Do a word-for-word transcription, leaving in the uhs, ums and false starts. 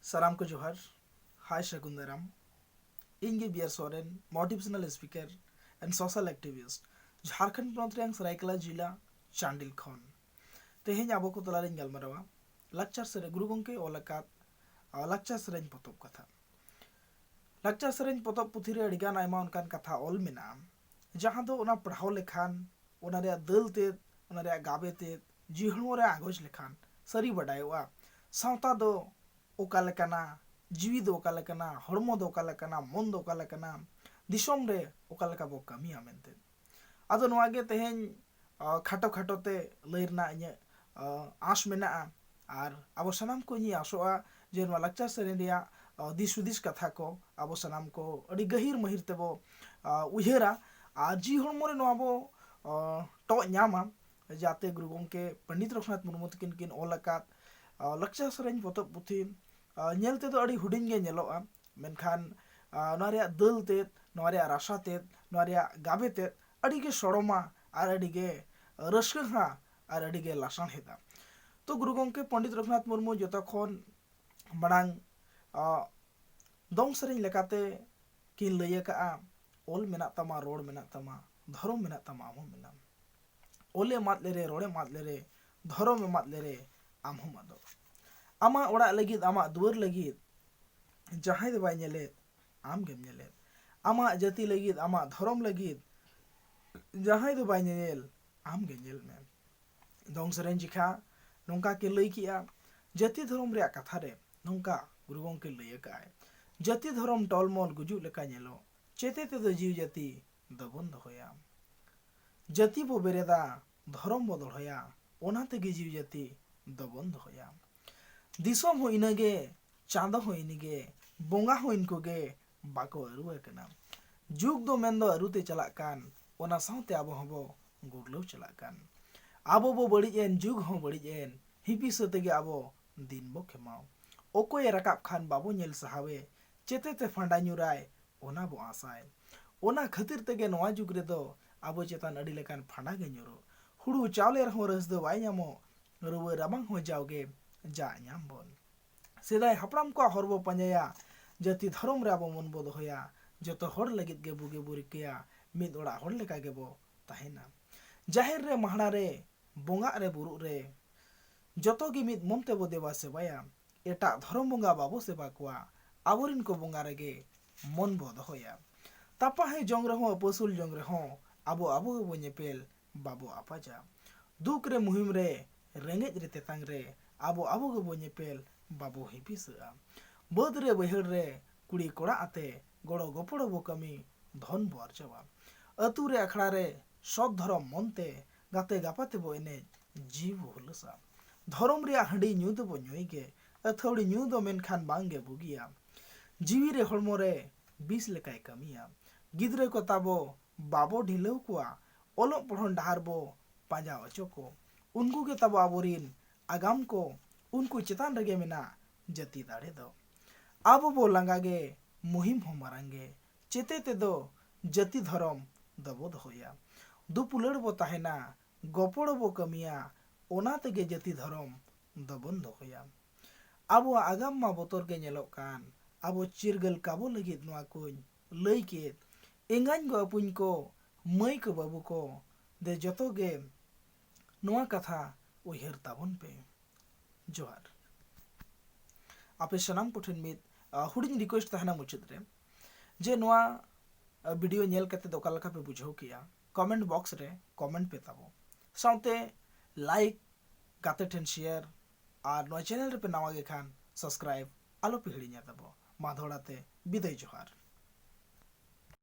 ᱥᱟᱱᱟᱢ ᱠᱚ ᱡᱚᱦᱟᱨ᱾ ᱦᱟᱭ ᱥᱟᱹᱜᱩᱱ ᱫᱟᱨᱟᱢ᱾ ᱤᱧ ᱜᱮ B R Soren, motivational speaker and social activist, Jharkhand ᱯᱚᱱᱚᱛ ᱨᱮᱭᱟᱝ ᱥᱟᱨᱟᱭᱠᱮᱞᱟ ᱡᱤᱞᱟ, ᱪᱟᱱᱰᱤᱞ ᱠᱷᱚᱱ᱾ ᱛᱮᱦᱮᱧ ᱟᱵᱚ ᱠᱚ ᱛᱟᱞᱟᱨᱤᱧ ᱜᱟᱞᱢᱟᱨᱟᱣᱟ ᱞᱟᱠᱪᱟᱨ ᱥᱮᱨᱮᱧ, ᱜᱩᱨᱩ ᱜᱚᱢᱠᱮ ᱚᱞ ᱟᱠᱟᱫ, ᱟ, ᱞᱟᱠᱪᱟᱨ ᱥᱮᱨᱮᱧ ᱯᱚᱛᱚᱵ ᱠᱟᱛᱷᱟ᱾ ᱞᱟᱠᱪᱟᱨ ᱥᱮᱨᱮᱧ ᱯᱚᱛᱚᱵ ᱯᱩᱛᱷᱤ ᱨᱮ ᱟᱹᱰᱤᱜᱟᱱ ᱟᱭᱢᱟ ᱚᱱᱠᱟᱱ ᱠᱟᱛᱷᱟ ᱚᱞ ᱢᱮᱱᱟᱜᱼᱟ, ᱡᱟᱦᱟᱸ ᱫᱚ ᱚᱱᱟ ᱯᱟᱲᱦᱟᱣ ᱞᱮᱠᱷᱟᱱ, ᱚᱱᱟ ᱨᱮᱭᱟᱜ ᱫᱟᱹᱞ ᱛᱮᱫ, ᱚᱱᱟ ᱨᱮᱭᱟᱜ ᱜᱟᱵᱮ ᱛᱮᱫ ᱡᱤᱣᱤ ᱦᱚᱲᱢᱚ ᱨᱮ ᱟᱸᱜᱚᱪ ᱞᱮᱠᱷᱟᱱ ᱥᱟᱹᱨᱤ ᱵᱟᱰᱟᱭᱚᱜᱼᱟ᱾ ᱥᱟᱶᱛᱟ ᱫᱚ ᱚᱠᱟ ᱞᱮᱠᱟᱱᱟ, ᱡᱤᱣᱤ ᱫᱚ ᱚᱠᱟ ᱞᱮᱠᱟᱱᱟ, ᱦᱚᱲᱢᱚ ᱫᱚ ᱚᱠᱟ ᱞᱮᱠᱟᱱᱟ, ᱢᱚᱱ ᱫᱚ ᱚᱠᱟ ᱞᱮᱠᱟᱱᱟ, ᱫᱤᱥᱚᱢ ᱨᱮ ᱚᱠᱟ ᱞᱮᱠᱟ ᱵᱚ ᱠᱟᱹᱢᱤᱭᱟ ᱢᱮᱱᱛᱮ᱾ ᱟᱫᱚ ᱱᱚᱣᱟ ᱜᱮ ᱛᱮᱦᱮᱧ, ᱟ, ᱠᱷᱟᱴᱚ ᱠᱷᱟᱴᱚ ᱛᱮ ᱞᱟᱹᱭ ᱨᱮᱱᱟᱜ ᱤᱧᱟᱹᱜ, ᱟ, ᱟᱸᱥ ᱢᱮᱱᱟᱜᱼᱟ᱾ ᱟᱨ ᱟᱵᱚ ᱥᱟᱱᱟᱢ ᱠᱚ ᱤᱧᱤᱧ ᱟᱥᱚᱜᱼᱟ ᱡᱮ ᱱᱚᱣᱟ ᱞᱟᱠᱪᱟᱨ ᱥᱮᱨᱮᱧ ᱨᱮᱭᱟᱜ, ᱟ, ᱫᱤᱥ ᱦᱩᱫᱤᱥ ᱠᱟᱛᱷᱟ ᱠᱚ ᱟᱵᱚ ᱥᱟᱱᱟᱢ ᱠᱚ ᱟᱹᱰᱤ ᱜᱟᱹᱦᱤᱨ ᱢᱟᱹᱦᱤᱨ ᱛᱮᱵᱚ, ᱟ, ᱩᱭᱦᱟᱹᱨᱟ ᱟᱨ ᱡᱤᱣᱤ ᱦᱚᱲᱢᱚ ᱨᱮ ᱱᱚᱣᱟ ᱵᱚ, ᱟ, ᱴᱚᱜ ᱧᱟᱢᱟ, ᱡᱟᱛᱮ ᱜᱩᱨᱩ ᱜᱚᱢᱠᱮ ᱯᱚᱱᱰᱤᱛ ᱨᱚᱜᱷᱩᱱᱟᱛᱷ ᱢᱩᱨᱢᱩ ᱛᱟᱹᱠᱤᱱ ᱠᱤᱱ ᱚᱞ ᱟᱠᱟᱫ, ᱟ, ᱞᱟᱠᱪᱟᱨ ᱥᱮᱨᱮᱧ ᱯᱚᱛᱚᱵ ᱯᱩᱛᱷᱤ, ᱟ, ᱧᱮᱞ ᱛᱮᱫᱚ ᱟᱹᱰᱤ ᱦᱩᱰᱤᱧ ᱜᱮ ᱧᱮᱞᱚᱜᱼᱟ, ᱢᱮᱱᱠᱷᱟᱱ, ᱟ, ᱱᱚᱣᱟ ᱨᱮᱭᱟᱜ ᱫᱟᱹᱞ ᱛᱮᱫ, ᱱᱚᱣᱟ ᱨᱮᱭᱟᱜ ᱨᱟᱥᱟ ᱛᱮᱫ, ᱱᱚᱣᱟ ᱨᱮᱭᱟᱜ ᱜᱟᱵᱮ ᱛᱮᱫ ᱟᱹᱰᱤ ᱜᱮ ᱥᱚᱲᱚᱢᱟ ᱟᱨ ᱟᱹᱰᱤ ᱜᱮ ᱨᱟᱹᱥᱠᱟᱹ ᱦᱟ ᱟᱨ ᱟᱹᱰᱤ ᱜᱮ ᱞᱟᱥᱟᱲᱦᱮᱫᱟ᱾ ᱛᱚ ᱜᱩᱨᱩ ᱜᱚᱢᱠᱮ ᱯᱚᱱᱰᱤᱛ ᱨᱚᱜᱷᱩᱱᱟᱛᱷ ᱢᱩᱨᱢᱩ ᱡᱚᱛᱚ ᱠᱷᱚᱱ ᱢᱟᱲᱟᱝ, ᱟ, ᱫᱚᱝ ᱥᱮᱨᱮᱧ ᱞᱮᱠᱟᱛᱮ ᱠᱤᱱ ᱞᱟᱹᱭ ᱟᱠᱟᱫᱼᱟ, "ᱚᱞ ᱢᱮᱱᱟᱜ ᱛᱟᱢᱟ, ᱨᱚᱲ ᱢᱮᱱᱟᱜ ᱛᱟᱢᱟ, ᱫᱷᱚᱨᱚᱢ ᱢᱮᱱᱟᱜ ᱛᱟᱢᱟ, ᱟᱢ ᱦᱚᱸ ᱢᱮᱱᱟᱢ᱾ ᱚᱞᱮᱢ ᱟᱫ ᱞᱮᱨᱮ, ᱨᱚᱲᱮᱢ ᱟᱫ ᱞᱮᱨᱮ, ᱫᱷᱚᱨᱚᱢᱮᱢ ᱟᱫ ᱞᱮᱨᱮ, ᱟᱢ ᱦᱚᱸᱢ ᱟᱫᱚᱜ᱾ ᱟᱢᱟᱜ ᱚᱲᱟᱜ ᱞᱟᱹᱜᱤᱫ, ᱟᱢᱟᱜ ᱫᱩᱣᱟᱹᱨ ᱞᱟᱹᱜᱤᱫ ᱡᱟᱦᱟᱸᱭ ᱫᱚ ᱵᱟᱭ ᱧᱮᱞᱮᱫ, ᱟᱢ ᱜᱮᱢ ᱧᱮᱞᱮᱫ᱾ ᱟᱢᱟᱜ ᱡᱟᱹᱛᱤ ᱞᱟᱹᱜᱤᱫ, ᱟᱢᱟᱜ ᱫᱷᱚᱨᱚᱢ ᱞᱟᱹᱜᱤᱫ ᱡᱟᱦᱟᱸᱭ ᱫᱚ ᱵᱟᱭ ᱧᱮᱧᱮᱞ, ᱟᱢ ᱜᱮ ᱧᱮᱞ ᱢᱮ᱾" ᱫᱚᱝ ᱥᱮᱨᱮᱧ ᱡᱮᱠᱷᱟ ᱱᱚᱝᱠᱟ ᱠᱤᱱ ᱞᱟᱹᱭ ᱠᱮᱜᱼᱟ, ᱡᱟᱹᱛᱤ ᱫᱷᱚᱨᱚᱢ ᱨᱮᱭᱟᱜ ᱠᱟᱛᱷᱟ ᱨᱮ ᱱᱚᱝᱠᱟ ᱜᱩᱨᱩ ᱜᱚᱢᱠᱮ ᱞᱟᱹᱭ ᱟᱠᱟᱫᱼᱟᱭ, "ᱡᱟᱹᱛᱤ ᱫᱷᱚᱨᱚᱢ ᱴᱚᱞᱢᱚᱞ ᱜᱩᱡᱩᱜ ᱞᱮᱠᱟ ᱧᱮᱞᱚᱜ, ᱪᱮᱛᱮ ᱛᱮᱫᱚ ᱡᱤᱣᱤ ᱡᱟᱹᱛᱤ ᱫᱚᱵᱚᱱ ᱫᱚᱦᱚᱭᱟ᱾ ᱡᱟᱹᱛᱤ ᱵᱚ ᱵᱮᱨᱮᱫᱟ, ᱫᱷᱚᱨᱚᱢ ᱵᱚ ᱫᱚᱦᱚᱭᱟ, ᱚᱱᱟ ᱛᱮᱜᱮ ᱡᱤᱣᱤ ᱡᱟᱹᱛᱤ ᱫᱚᱵᱚᱱ ᱫᱚᱦᱚᱭᱟ᱾ ᱫᱤᱥᱚᱢ ᱦᱚᱸ ᱤᱱᱟᱹᱜᱮ, ᱪᱟᱸᱫᱚ ᱦᱚᱸ ᱤᱱᱟᱹᱜᱮ, ᱵᱚᱸᱜᱟ ᱦᱚᱸ ᱤᱱᱠᱩ ᱜᱮ, ᱵᱟᱠᱚ ᱟᱹᱨᱩ ᱟᱠᱟᱱᱟ᱾ ᱡᱩᱜᱽ ᱫᱚ ᱢᱮᱱᱫᱚ ᱟᱹᱨᱩᱛᱮ ᱪᱟᱞᱟᱜ ᱠᱟᱱ, ᱚᱱᱟ ᱥᱟᱶᱛᱮ ᱟᱵᱚ ᱦᱚᱸᱵᱚ ᱜᱩᱨᱞᱟᱹᱣ ᱪᱟᱞᱟᱜ ᱠᱟᱱ᱾ ᱟᱵᱚ ᱵᱚ ᱵᱟᱹᱲᱤᱡ ᱮᱱ, ᱡᱩᱜᱽ ᱦᱚᱸ ᱵᱟᱹᱲᱤᱡ ᱮᱱ, ᱦᱤᱯᱤᱥᱟᱹ ᱛᱮᱜᱮ ᱟᱵᱚ ᱫᱤᱱ ᱵᱚ ᱠᱷᱮᱢᱟᱣ᱾ ᱚᱠᱚᱭᱮ ᱨᱟᱠᱟᱵ ᱠᱷᱟᱱ ᱵᱟᱵᱚ ᱧᱮᱞ ᱥᱟᱦᱟᱣᱮ, ᱪᱮᱛᱮ ᱛᱮ ᱯᱷᱟᱸᱰᱟ ᱧᱩᱨᱟᱭ, ᱚᱱᱟ ᱵᱚ ᱟᱥᱟᱭ᱾ ᱚᱱᱟ ᱠᱷᱟᱹᱛᱤᱨ ᱛᱮᱜᱮ ᱱᱚᱣᱟ ᱡᱩᱜᱽ ᱨᱮᱫᱚ ᱟᱵᱚ ᱪᱮᱛᱟᱱ ᱟᱹᱰᱤ ᱞᱮᱠᱟᱱ ᱯᱷᱟᱸᱰᱟ ᱜᱮ ᱧᱩᱨᱩᱜ᱾ ᱦᱩᱲᱩ ᱪᱟᱣᱞᱮ ᱨᱮᱦᱚᱸ ᱨᱟᱹᱥ ᱫᱚ ᱵᱟᱭ ᱧᱟᱢᱚᱜ, ᱨᱩᱣᱟᱹ ᱨᱟᱵᱟᱝ ᱦᱚᱸ ᱡᱟᱣᱜᱮ ᱡᱟ ᱧᱟᱢ ᱵᱚᱱ᱾ ᱥᱮᱫᱟᱭ ᱦᱟᱯᱲᱟᱢ ᱠᱚᱣᱟᱜ ᱦᱚᱨ ᱵᱚ ᱯᱟᱸᱡᱟᱭᱟ, ᱡᱟᱹᱛᱤ ᱫᱷᱚᱨᱚᱢ ᱨᱮ ᱟᱵᱚ ᱢᱚᱱ ᱵᱚ ᱫᱚᱦᱚᱭᱟ, ᱡᱚᱛᱚ ᱦᱚᱲ ᱞᱟᱹᱜᱤᱫ ᱜᱮ ᱵᱩᱜᱤ ᱵᱚ ᱨᱤᱠᱟᱹᱭᱟ, ᱢᱤᱫ ᱚᱲᱟᱜ ᱦᱚᱲ ᱞᱮᱠᱟ ᱜᱮᱵᱚ ᱛᱟᱦᱮᱱᱟ᱾ ᱡᱟᱦᱮᱨ ᱨᱮ ᱢᱟᱦᱲᱟ ᱨᱮ ᱵᱚᱸᱜᱟᱜ ᱨᱮ ᱵᱩᱨᱩᱜ ᱨᱮ ᱡᱚᱛᱚ ᱜᱮ ᱢᱤᱫ ᱢᱚᱱ ᱛᱮᱵᱚ ᱫᱮᱵᱟ ᱥᱮᱵᱟᱭᱟ᱾ ᱮᱴᱟᱜ ᱫᱷᱚᱨᱚᱢ ᱵᱚᱸᱜᱟ ᱵᱟᱵᱚ ᱥᱮᱵᱟ ᱠᱚᱣᱟ, ᱟᱵᱚᱨᱮᱱ ᱠᱚ ᱵᱚᱸᱜᱟ ᱨᱮᱜᱮ ᱢᱚᱱ ᱵᱚ ᱫᱚᱦᱚᱭᱟ᱾ ᱛᱟᱯᱟᱦᱮᱸ ᱡᱚᱝ ᱨᱮᱦᱚᱸ, ᱟᱹᱯᱟᱹᱥᱩᱞ ᱡᱚᱝ ᱨᱮᱦᱚᱸ, ᱟᱵᱚ ᱟᱵᱚ ᱜᱮᱵᱚ ᱧᱮᱯᱮᱞ, ᱵᱟᱵᱚ ᱟᱯᱟᱡᱟ᱾ ᱫᱩᱠ ᱨᱮ ᱢᱩᱦᱤᱢ ᱨᱮ, ᱨᱮᱸᱜᱮᱡ ᱨᱮ ᱛᱮᱛᱟᱝ ᱨᱮ, ᱟᱵᱚ ᱟᱵᱚ ᱜᱮᱵᱚ ᱧᱮᱯᱮᱞ, ᱵᱟᱵᱚ ᱦᱤᱯᱤᱥᱟᱹᱜᱼᱟ᱾ ᱵᱟᱹᱫᱽ ᱨᱮ ᱵᱟᱹᱭᱦᱟᱹᱲ ᱨᱮ ᱠᱩᱲᱤ ᱠᱚᱲᱟ ᱟᱛᱮ ᱜᱚᱲᱚ ᱜᱚᱯᱚᱲᱚ ᱵᱚ ᱠᱟᱹᱢᱤ, ᱫᱷᱚᱱ ᱵᱚ ᱟᱨᱡᱟᱣᱟ᱾ ᱟᱹᱛᱩ ᱨᱮ ᱟᱠᱷᱲᱟ ᱨᱮ ᱥᱚᱛ ᱫᱷᱚᱨᱚᱢ ᱢᱚᱱ ᱛᱮ ᱜᱟᱛᱮ ᱜᱟᱯᱟᱛᱮ ᱵᱚ ᱮᱱᱮᱡ, ᱡᱤᱣᱤ ᱵᱚ ᱦᱩᱞᱟᱹᱥᱟ᱾ ᱫᱷᱚᱨᱚᱢ ᱨᱮᱭᱟᱜ ᱦᱟᱺᱰᱤ ᱧᱩ ᱫᱚᱵᱚ ᱧᱩᱭ ᱜᱮ, ᱟᱹᱛᱷᱟᱹᱣᱲᱤ ᱧᱩ ᱫᱚ ᱢᱮᱱᱠᱷᱟᱱ ᱵᱟᱝ ᱜᱮ ᱵᱩᱜᱤᱭᱟ᱾ ᱡᱤᱣᱤ ᱨᱮ ᱦᱚᱲᱢᱚ ᱨᱮ ᱵᱤᱥ ᱞᱮᱠᱟᱭ ᱠᱟᱹᱢᱤᱭᱟ᱾ ᱜᱤᱫᱽᱨᱟᱹ ᱠᱚ ᱛᱟᱵᱚ ᱵᱟᱵᱚ ᱰᱷᱤᱞᱟᱹᱣ ᱠᱚᱣᱟ, ᱚᱞᱚᱜ ᱯᱚᱲᱦᱚᱱ ᱰᱟᱦᱟᱨ ᱵᱚ ᱯᱟᱸᱡᱟ ᱚᱪᱚ ᱠᱚ᱾ ᱩᱱᱠᱩ ᱜᱮ ᱛᱟᱵᱚ ᱟᱵᱚᱨᱤᱱ ᱟᱜᱟᱢ ᱠᱚ, ᱩᱱᱠᱩ ᱪᱮᱛᱟᱱ ᱨᱮᱜᱮ ᱢᱮᱱᱟᱜ ᱡᱟᱹᱛᱤ ᱫᱟᱲᱮ ᱫᱚ᱾ ᱟᱵᱚ ᱵᱚ ᱞᱟᱸᱜᱟ ᱜᱮ, ᱢᱩᱦᱤᱢ ᱦᱚᱸ ᱢᱟᱨᱟᱝ ᱜᱮ, ᱪᱮᱛᱮ ᱛᱮᱫᱚ ᱡᱟᱹᱛᱤ ᱫᱷᱚᱨᱚᱢ ᱫᱚᱵᱚ ᱫᱚᱦᱚᱭᱟ᱾ ᱫᱩᱯᱩᱞᱟᱹᱲ ᱵᱚ ᱛᱟᱦᱮᱱᱟ, ᱜᱚᱯᱚᱲᱚ ᱵᱚ ᱠᱟᱹᱢᱤᱭᱟ, ᱚᱱᱟ ᱛᱮᱜᱮ ᱡᱟᱹᱛᱤ ᱫᱷᱚᱨᱚᱢ ᱫᱚᱵᱚᱱ ᱫᱚᱦᱚᱭᱟ᱾ ᱟᱵᱚᱣᱟᱜ ᱟᱜᱟᱢ ᱢᱟ ᱵᱚᱛᱚᱨ ᱜᱮ ᱧᱮᱞᱚᱜ ᱠᱟᱱ, ᱟᱵᱚ ᱪᱤᱨᱜᱟᱹᱞ ᱠᱟᱵᱚ ᱞᱟᱹᱜᱤᱫ ᱱᱚᱣᱟ ᱠᱚᱧ ᱞᱟᱹᱭ ᱠᱮᱫ᱾ ᱮᱸᱜᱟᱧ ᱜᱚ ᱟᱹᱯᱩᱧ ᱠᱚ, ᱢᱟᱹᱭ ᱠᱚ ᱵᱟᱹᱵᱩ ᱠᱚ, ᱫᱮ ᱡᱚᱛᱚ ᱜᱮ ᱱᱚᱣᱟ ᱠᱟᱛᱷᱟ ᱩᱭᱦᱟᱹᱨ ᱛᱟᱵᱚᱱ ᱯᱮ᱾ ᱡᱚᱦᱟᱨ᱾ ᱟᱯᱮ ᱥᱟᱱᱟᱢ ᱠᱚᱴᱷᱮᱱ ᱢᱤᱫ, ᱟ, ᱦᱩᱰᱤᱧ request ᱛᱟᱦᱮᱱᱟ ᱢᱩᱪᱟᱹᱫ ᱨᱮ, ᱡᱮ ᱱᱚᱣᱟ, ᱟ, video ᱧᱮᱞ ᱠᱟᱛᱮ ᱫᱚ ᱚᱠᱟ ᱞᱮᱠᱟ ᱯᱮ ᱵᱩᱡᱷᱟᱹᱣ ᱠᱮᱜᱼᱟ, comment box ᱨᱮ comment ᱯᱮ ᱛᱟᱵᱚ᱾ ᱥᱟᱶᱛᱮ like, ᱜᱟᱛᱮ ᱴᱷᱮᱱ share, ᱟᱨ ᱱᱚᱣᱟ channel ᱨᱮᱯᱮ ᱱᱟᱣᱟ ᱜᱮ ᱠᱷᱟᱱ subscribe ᱟᱞᱚ ᱯᱮ ᱦᱤᱲᱤᱧᱟ ᱛᱟᱵᱚ᱾ ᱢᱟ ᱫᱚᱦᱲᱟ ᱛᱮ ᱵᱤᱫᱟᱹᱭ ᱡᱚᱦᱟᱨ᱾